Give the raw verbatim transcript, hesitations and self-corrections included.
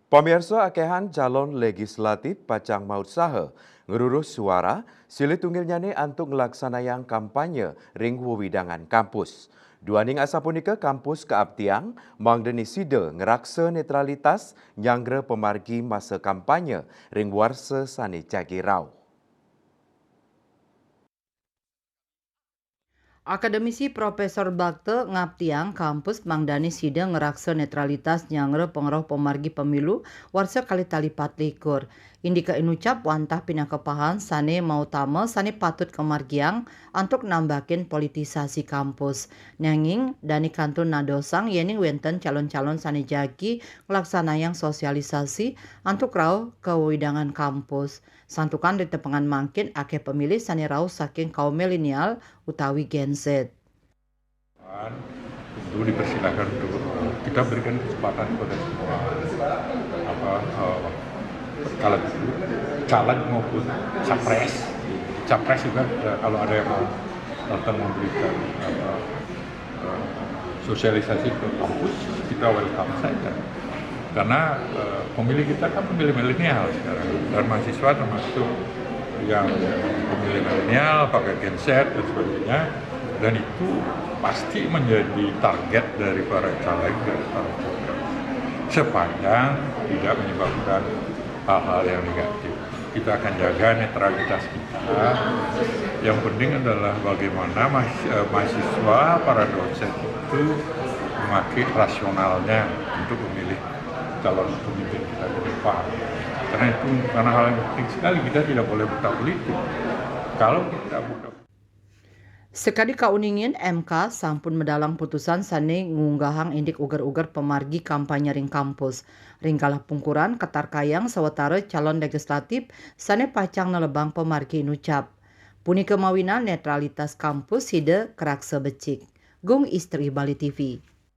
Pamirsa, akéhan calon legislatif pacang mautsaha ngruruh suara, silih tunggilnyané antuk nglaksanayang kampanye ring wewidangan kampus. Duaning asapunika kampus kaaptiang mangdané sida ngraksa netralitas nyanggra pamargi masa kampanye ring warsa sané jagi rauh. Akademisi Profesor Bakta ngaptiang kampus mangdané sida ngraksa netralitas nyanggra pangrauh pamargi pemilu warsa kalih tali patlikur. Indiké inucap wantah pinaka pahan sané mautama sané patut kamargiang antuk nambakin politisasi kampus. Nanging dané kantun nadosang yéning wénten calon-calon sané jagi nglaksanayang sosialisasi antuk rauh kawewidangan kampus. Santukan ri tepengan mangkin akéh pemilih sané rauh saking kaum milenial utawi Gen Z. Tentu dipersilakan untuk, eh, kita berikan kesempatan kepada semua, apa, eh, caleg, caleg maupun capres. Capres juga, eh, kalau ada yang mau datang memberikan, apa, eh, sosialisasi ke kampus, kita welcome saja. Karena, eh, pemilih kita kan pemilih milenial sekarang, dan mahasiswa termasuk yang pemilih milenial, pakai Gen Z dan sebagainya, dan itu pasti menjadi target dari para caleg dan para voter, sepanjang tidak menyebabkan hal-hal yang negatif. Kita akan jaga netralitas kita. Yang penting adalah bagaimana mahas-, eh, mahasiswa, para dosen itu memakai rasionalnya untuk memilih calon pemimpin kita ke depan. Karena itu, karena hal yang penting sekali, kita tidak boleh buta politik. Kalau kita buta Sakadi kauningin, M K sampun medalang putusan sané ngunggahang indik uger-uger pamargi kampanye ring kampus. Ring galah pungkuran katarkayang sawatara calon legislatif sané pacang nelebang pamargi inucap. Punika mawinan netralitas kampus sida karaksa becik. Gung Istri, Bali T V.